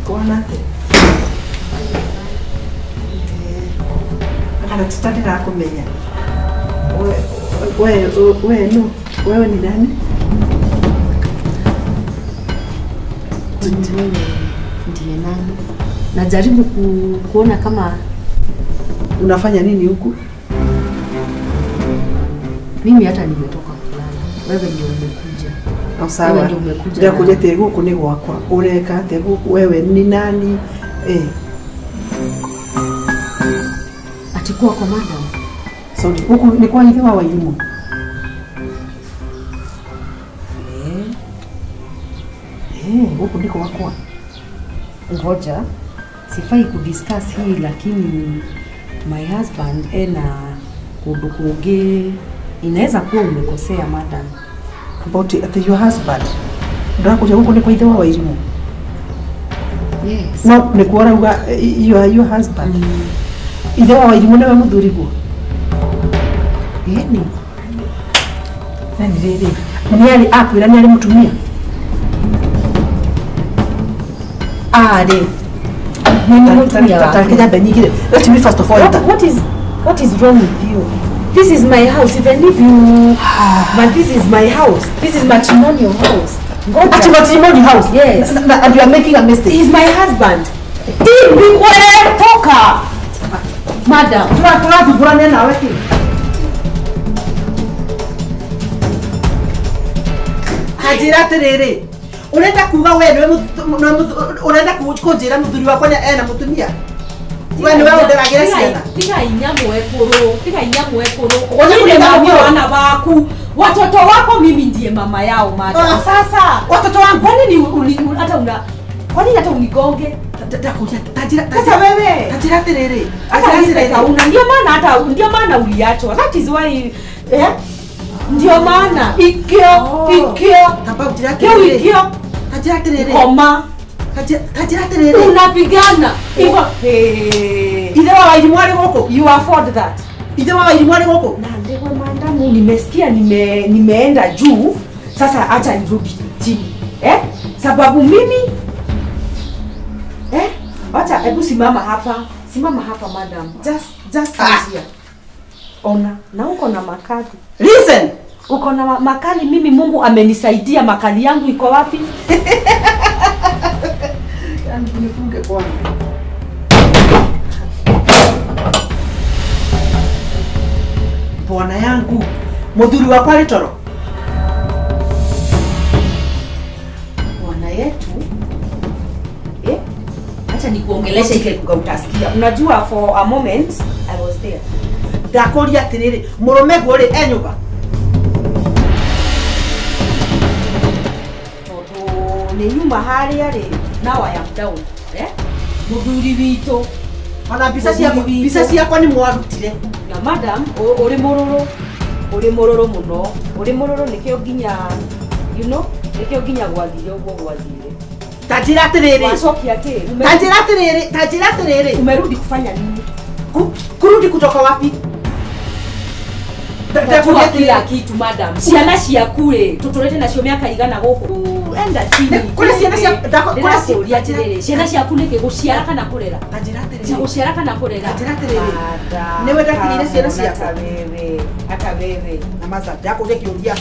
Kuona atä kana tutandirakumenya we no wewe ni nani? Wewe ndiye nani? Najaribu kuona kama unafanya nini huku. Mimi hata nimetoka kulala. Wewe ndio umekuja. No, sawa. Wewe ndio umekuja. Ndakuja te guku ni gwakwa. Ureka te guku wewe ni nani? Eh. Atikuwa kwa madam. Sorry, huku ni kwa ithe wa Wairimu. Eh. Eh, huku ndiko wakwa. Ngoja. Sifai kudiscuss hii lakini my husband ena kundu kungi inaweza kuwa umekosea madam. About at your husband. Ndakuja huku ni kwa ithe wa Wairimu. Yes. No, ni kuora uga your husband. Ithe wa Wairimu niwe muthuriguo. Yeni. Nani riri? Ni ali akwira ni ali mutumia. Ari. Mimi mutumia wake. Let me first of all. What is wrong with you? This is my house, even if you but this is my house. This is matrimonial house. At matrimonial house? Yes. And you are making a mistake. He's my husband. Toka. Madam. Hajira terere. Urenda kuga we niwe urenda kunjira muthuri wakwa ena mutumia. We niwe underagira ciana. Tiga inyamu ekuru, tiga inyamu ekuru. Oje wana baku. Watoto wako mimi ndiye mama yao madam. Sasa watoto wangu kwa nini hata una kwa nini hata unigonge? Tajira sasa wewe. Tajira terere. Tajira una ndio maana hata ndio maana uliachwa. That is why eh ndio maana ikio ikio tajira terere. Ikio tajira terere. Koma. Tajira terere. Unapigana. Hivyo ithe wa Wairimu ari guku. You afford that. Ithe wa Wairimu ari guku. Na ndewe mandamu nimesikia nimeenda juu. Sasa acha nirudi chini. Eh? Sababu mimi eh? Acha hebu simama hapa. Simama hapa madam. Just here. Ona, na uko na makali. Listen. Uko na makali mimi Mungu amenisaidia makali yangu iko wapi? Yaani nifunge bwana. Bwana yangu, muthuri wakwa ari toro. Bwana yetu. Eh? Acha nikuongeleshe ile lugha utasikia. Unajua for a moment I was there. Ndakuria atiriri, murume guo ri e nyumba. Tondu ni nyuma haria ri, now I am down. Eh? Muthuri witũ. Ona mbica ciakwa ni mwarutire. Na madam, uri mururu muno, uri mururu nikio nginya you know, nikio nginya gwathire uguo gwathire. Tajira atiriri. Wacokia ki? Tajira atiriri, tajira atiriri. Umerudi kufanya nini? Kurudi kutoka wapi? Ndakuria kila kitu madam. Ciana ciaku ri, tuturete nacio miaka igana guku. Enda chini. Kuri ciana cia ndakũria atiriri. Ciana ciaku niki guciara kana kurera? Tajira atiriri. Cia guciara kana kurera? Tajira atiriri. Niwe ndatigire ciana ciakwa. Hata wewe. Na maza ndakuria kiuria.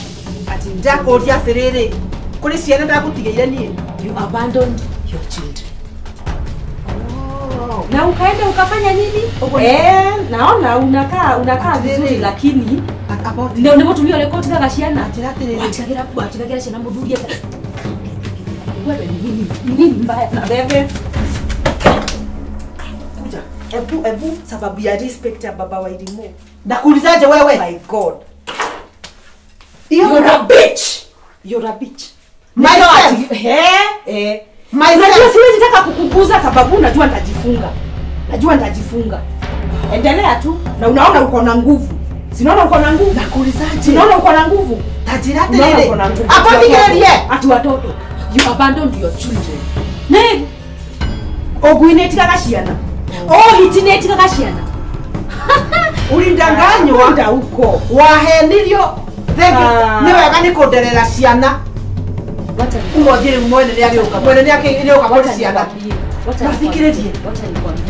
Ati ndakuria atiriri. Kuri ciana ndagutigeire nie. You abandoned your children. Oh. Na ukaenda ukafanya nini? Eh, naona unakaa vizuri lakini ndio nimutumia record kaga ciana. Atigagira ciana muthuri. Wewe ni nini mbaya na wewe? Kuja. Ebu sababu ya respect ya baba Wairimu. Nakuulizaje wewe? My God. You're a bitch. You're a bitch. Myself. Eh. Myself. Siwezi taka kukukuza sababu najua nitajifunga. Najua nitajifunga. Endelea tu na unaona uko na nguvu. Sinaona uko na nguvu. Nakuulizaje? Sinaona uko na nguvu. Tajira terere. Hapo nigerie. Ati watoto. You abandoned your children. Ne. Oguine tigaga ciana. Oh hitine tigaga ciana. Ulindanganywa nda huko. Wahenirio. Thank you. Ni wega ni kunderera ciana. Umuthire mwene ni agĩũka. Mwene ni agĩũka kũrĩ ciana. Wacha Wacha nikwambie.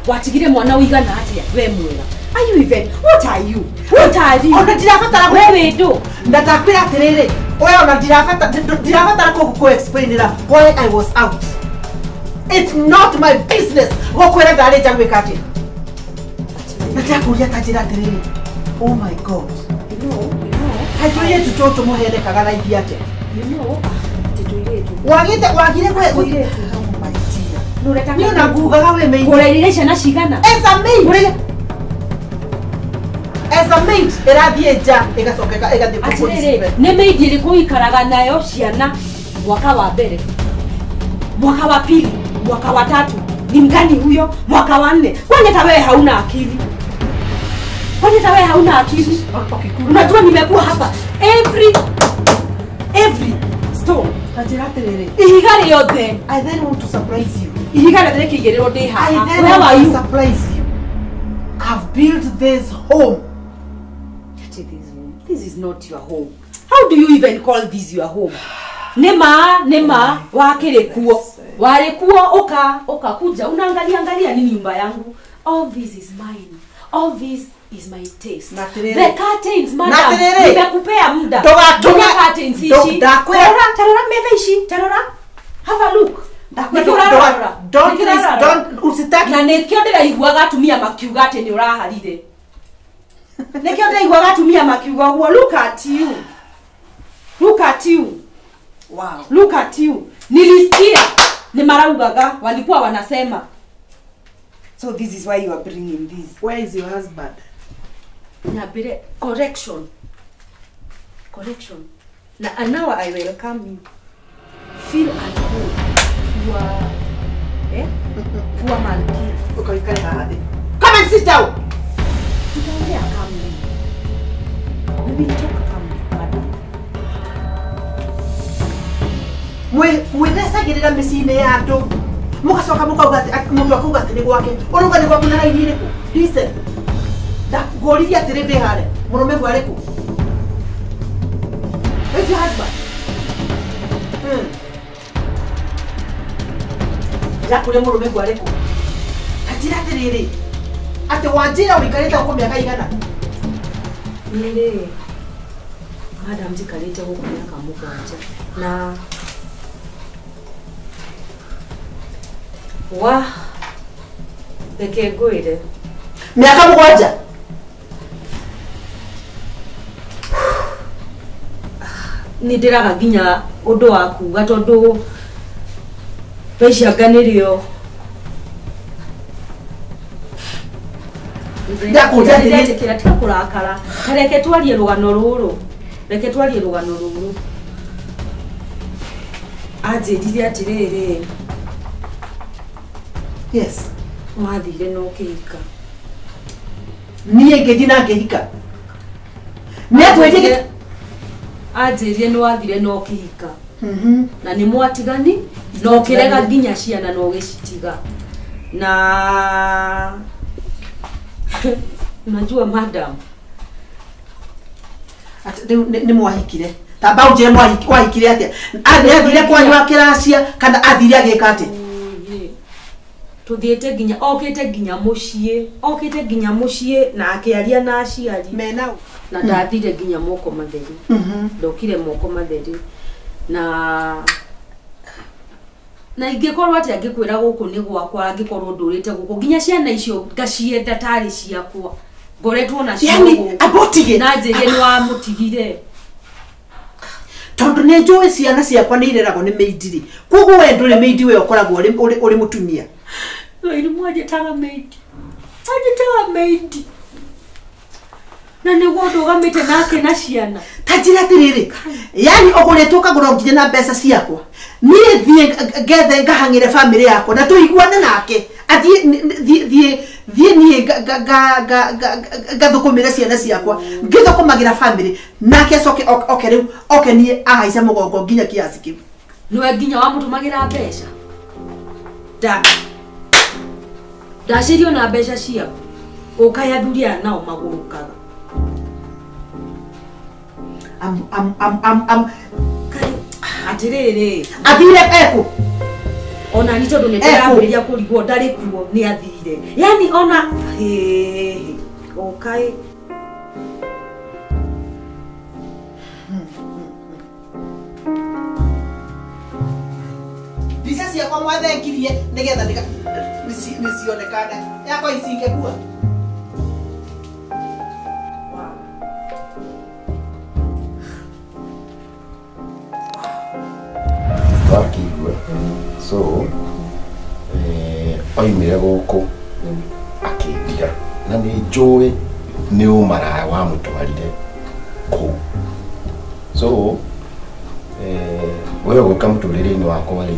Watigire mwana uigana atia we mwega. Are you even? What are you? What are you? Ona ndirabatara wewe ndo. Ndakwira atiriri. Oya ona ndirabatara ko explainira why I was out. It's not my business. Gokwira ndari nja gwika atia. Ndakuria kanjira atiriri. Oh my God. You know. Kaituye tutoto muherekaga na ithi atia. You know, tituiretu. Wagite wagire kwe. Oh my dear. Nureta Ni ona ngugaga we maid. Ureire ciana cigana? As a maid. As a maid irathie nja igacoka igathie Atiriri, ni maid iriku ikaraga nayo ciana mwaka wa mbere, mwaka wa pili, mwaka wa tatu, ni mgani huyo? Mwaka wa nne. Kwani hata wewe hauna akili? Kwani hata wewe hauna akili? Unajua nimekuwa hapa every stone. Kanjira atiriri. Ihiga rĩothe. I then want to surprise you. Ihiga rĩothe rĩkĩigĩrĩrwo ndĩ I haha. then Where want were to you? surprise you. I've built this home. This is not your home. How do you even call this your home? Nema wakĩrĩ kuo. Warĩ kuo uka kuja unaangalia angalia nini nyumba yangu. All this is mine. All this is my taste. Na atiriri. The curtains, madam. Na atiriri. Nimekupea muda. Ndũgatũme- Nginya curtains ici. Ndakwĩra- Tarora metha ici. Tarora. Have a look. Don't don't usitaki. Na nĩkĩo ndĩraiguaga atumia makiuga atĩ nĩ ũraharire. Nĩkĩo ndĩraiguaga atumia makiuga ũguo. Look at you. Look at you. Wow. Look at you. Nilisikia ni maraugaga walikuwa wanasema. So this is why you are bringing this. Where is your husband? Nyambire correction. Correction. Na and now I welcome you. Feel at home. You are Poor malkia. Ukaikare haha thĩ. Come and sit down. Tutaongea calmly. We will talk calmly, madam. Mwĩthecagĩrĩra mĩciĩ-inĩ ya andũ. Mũgacoka mũkauga atĩ mũndũ akauga atĩ nĩ gwake. Ũrauga nĩ gwaku na raini ĩrĩkũ? Listen. Ndakũririe atĩrĩ ndĩ harĩa. Mũrũme guo arĩ kũ? Where's your husband? Ndakũria mũrũme guo arĩ kũ? Kanjĩra atĩrĩrĩ. Atĩ wanjĩra ũikarĩte gũkũ mĩaka igana? Niĩ madam njikarĩte gũkũ mĩaka 7 na wa reke ngwĩre mĩaka 7. Nĩ ndĩraga nginya ũndũ wa kuga tondũ mbeca nĩrĩo. Ndakũria atĩrĩrĩ. Ndĩretĩkĩra tiga kũrakara. Ta reke twarie rũgano rũrũ. Reke twarie rũgano rũrũ. Anjĩrire atĩrĩrĩ. Yes. Wathire na ũkĩhika. Niĩ ngĩthiĩ na ngĩhika. Nĩatwĩrire Anjĩrire nĩ wathire na ũkĩhika. Na nĩ mwatigani na ũkĩrega nginya ciana na ũgĩcitiga. Na unajua madam rĩu nĩ mwahikire. Tamba ũnjĩre wahikire atĩa? Athire kwanyu akĩracia kana athire agĩka atĩa? Tuthiĩte nginya okĩte nginya mũciĩ, okĩte nginya mũciĩ na akĩaria na aciari. Mena na ndathire nginya moko matheri. Ndokire moko matheri na ingĩkorwo atĩ angĩkwĩra gũkũ nĩ gwakwa angĩkorwo ndũrĩte gũkũ nginya ciana icio ngacienda tarĩ ciakwa ngoretwo nacio Yani abotige na njĩrie nĩ wamũtigire tondu nĩ njũĩ ciana ciakwa nĩ ireragwo nĩ maid-rĩ koguo we ndũrĩ maid we ũkoragwo ũrĩ mũtumia. Irimũ anjĩtaga maid, anjĩtaga maid na nĩguo ndũgamĩte nake na ciana. Ta njĩra atĩrĩrĩ, yani ũgũrĩtwo ũkagũrwo nginya na mbeca ciakwa, niĩ thiĩ ngethe ngahang'ĩre bamĩrĩ yakwa na tũiguane nake athiĩ thiĩ niĩ ngathũkũmĩre ciana ciakwa ngĩthũkũmagĩra bamĩrĩ nake acoke oke rĩu oke niĩ ahaica mũgongo nginya kiasi kĩu. Nĩwe nginya wamũtũmagĩra mbeca ndacirio na mbeca ciaku ũkahe athuri aya nao magũrũkaga. Atĩrĩrĩ athire eku Ona ni tondu ni ndĩrambĩrĩria kũrigwo ndarĩ kuo nĩ athire. Yani ona okay. Mbica ciakwa mwathengirie nĩgetha nĩcionekane yakwa icingĩkua. Wakigua so oimire gũkũ akĩndiga na nĩ njũĩ nĩ ũmaraya wamũtwarire kũu. So we gũka mũtũrĩre-inĩ wakwa rĩ,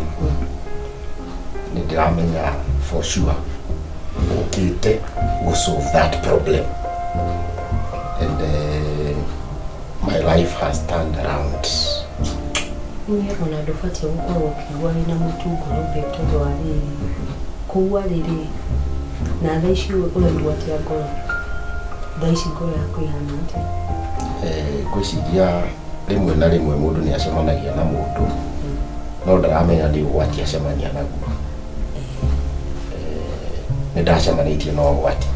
nĩ ndĩramenya for sure ũkĩte gũ solve that problem and my life has turned around. Niĩ ona ndũbatiĩ gũkorwo ũkĩigua wĩna mũtu ngoro babe tondũ wa rĩrĩ kũu arĩ rĩ na thaa ici ũraigua atĩa ngoro? Thaa ici ngoro yaku ĩhana atĩa? Ngwĩciria rĩmwe na rĩmwe mũndũ nĩ acemanagia na mũndũ no ndaramenya nĩ ũgwati acemania naguo. Nĩ ndacemanĩtie na ũgwati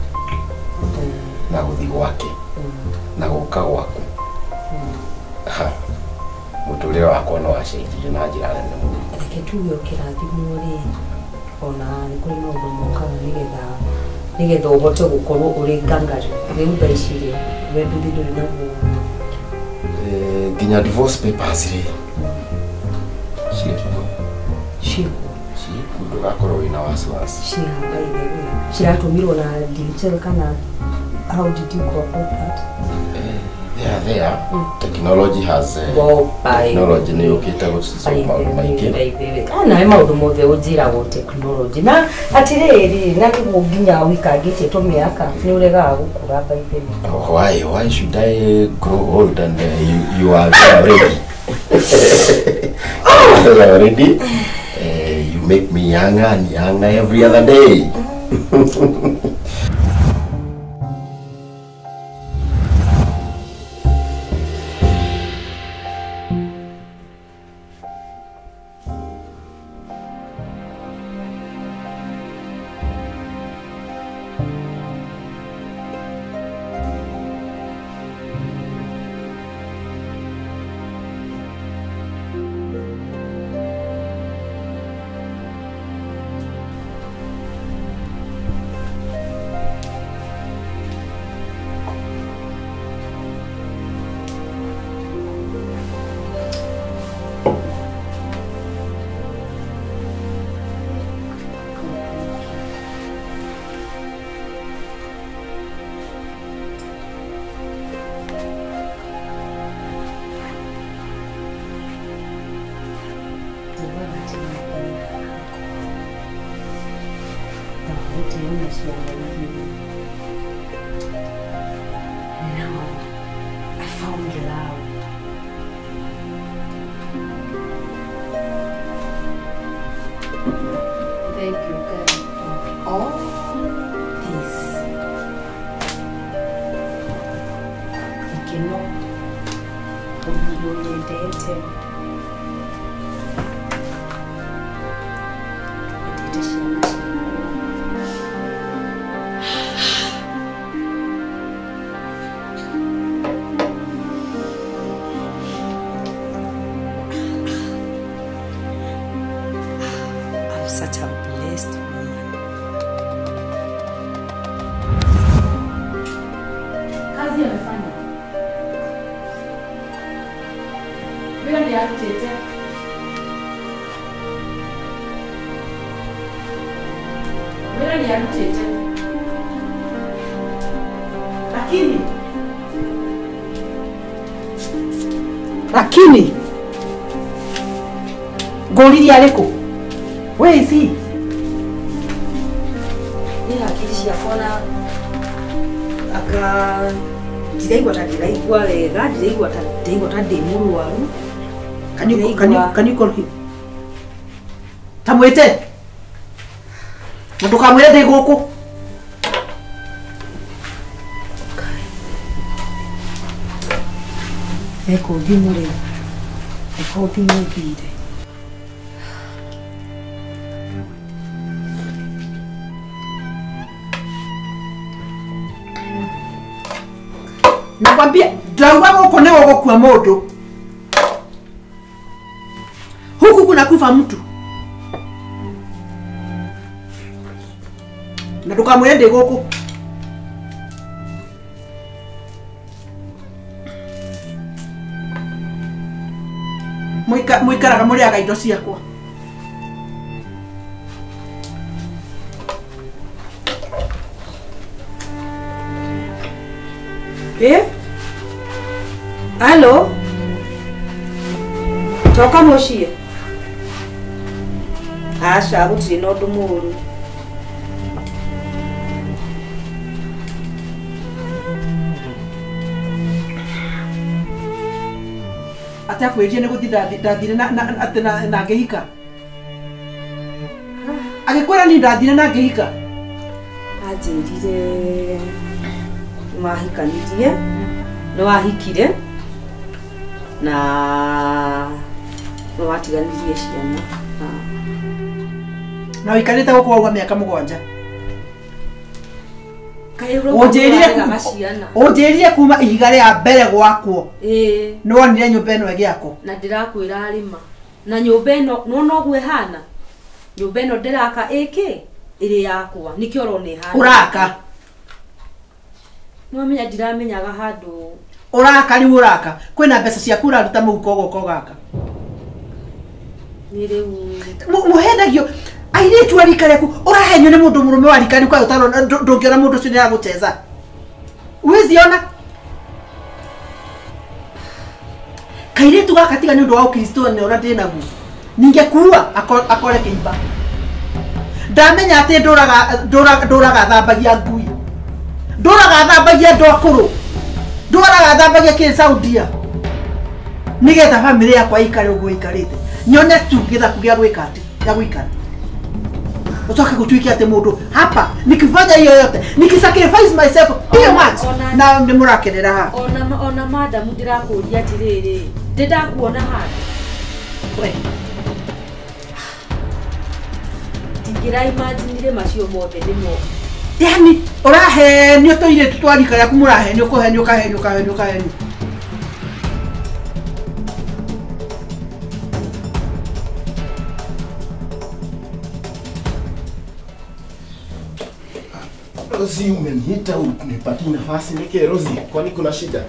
na gũthiĩ gwake na gũka gwaku. Mũtũrĩre wakwa no wacenjirie na njĩra nene mũno. Reke tuge ũkĩrathimwo rĩ, ona nĩ kũrĩ maũndũ mokaga nĩgetha ũhote gũkorwo ũrĩ ngangari. Rĩu thaa ici rĩ, we ndũthi ndũrĩ naguo. Nginya divorce papers rĩ ciĩ kuo. Ciĩ kuo? Ciĩ kuo, ndũgakorwo wĩna wasiwasi. Ciĩ haha by the way. Ciratũmirwo na DHL kana how did you go about that? They are there. Technology has technology nĩ yũkĩte gũcisolve maũndũ maingĩ. Nawe maũndũ mothe ũnjĩragwo technology na atĩrĩrĩ na nĩguo nginya ũikangĩtie tũmĩaka nĩ ũregaga gũkũra by the way. Why should I grow old and you are there already? Already you make me younger and younger every other day. Now I found love. Thank you, God, for all this. Gĩkeno, mũthuri ũnyendete, endete ciana ciakwa. I'm such a blessed woman. Kazi amefanya. Wĩra nĩ arutĩte. Wĩra nĩ arutĩte. Lakini ngũririe arĩkũ? Where is he? Nĩ hakiri ciakwa na anga ndiraigua ta ndĩraigua wega, ndiraigua ta ndĩ mũrwaru. Can you call him? Ta mwĩte. Na ndũkamwĩre ndĩ gũkũ. Eko thimũ rĩu. Eko thimũ thire. Nakwambia ndauga gũkũ nĩ gũgũkua mũndũ. Huku kuna kufa mtu. Na ndũkamwĩre ndĩ gũkũ. Mũikaraga mũrĩaga indo ciakwa. Eh? Halo? Toka mũciĩ? Aca gũtirĩ na ũndũ mũũru. Atĩ akwĩrire nĩ gũthiĩ ndathire na ngĩhika? Agĩkwĩra niĩ ndathire na ngĩhika? Anjĩrire nĩwahikanirie, nĩwahikire na nĩwatiganirie ciana. Na ũikarĩte gũkũ wauga mĩaka 7. Ũnjĩrire kuma ihiga rĩa mbere gwakwo. Nĩwonire nyũmba ĩno ĩgĩakwo. Na ndĩrakwĩra rĩma. Na nyũmba ĩno nĩwona ũguo ĩhana? Nyũmba ĩno ndĩraka ĩkĩ? Ĩrĩ yakwa. Nĩkĩo ũrona ĩhana. Ũraka. Nĩwamenya ndiramenyaga handũ. Ũraka rĩu ũraka. Kwĩna mbeca ciaku ũraruta mũhuko ũgoka ũgaka. Nĩ rĩu. Mũhendagio airĩtu a rika rĩaku ũrahenio nĩ mũndũ mũrũme wa rika rĩu ũtarona ndũngĩona mũndũ ũcio nĩaragũcheza. Wĩziona? Kairĩtu gaka tiga nĩ ũndũ wa ũkristo nĩ ũrĩa ndĩ naguo. Ningĩkua akore kĩimba. Ndamenya atĩ ndũraga thambagia ngui. Ndũraga thambagia andũ akũrũ. Ndũraga thambagia kĩ Saudia. Nĩgetha bamĩrĩ yakwa ĩikare ũguo ĩikarĩte. Nyone tu gĩthaku gĩa gwĩka atĩ, gĩa gũikara. Utoke kutuikia ate mundu hapa nikifanya hiyo yote nikisacrifice myself hiyo much na ni murakenera ha ona madam ndirakuria atiriri ndindakuona handu we ndingira imagine macio mothe nimo yani urahenio toire tutwarika yaku murahenio kuhenio kahenio kahenio kahenio. Rozi, umeniita unipatie nafasi nike Rozi, kwani kuna shida?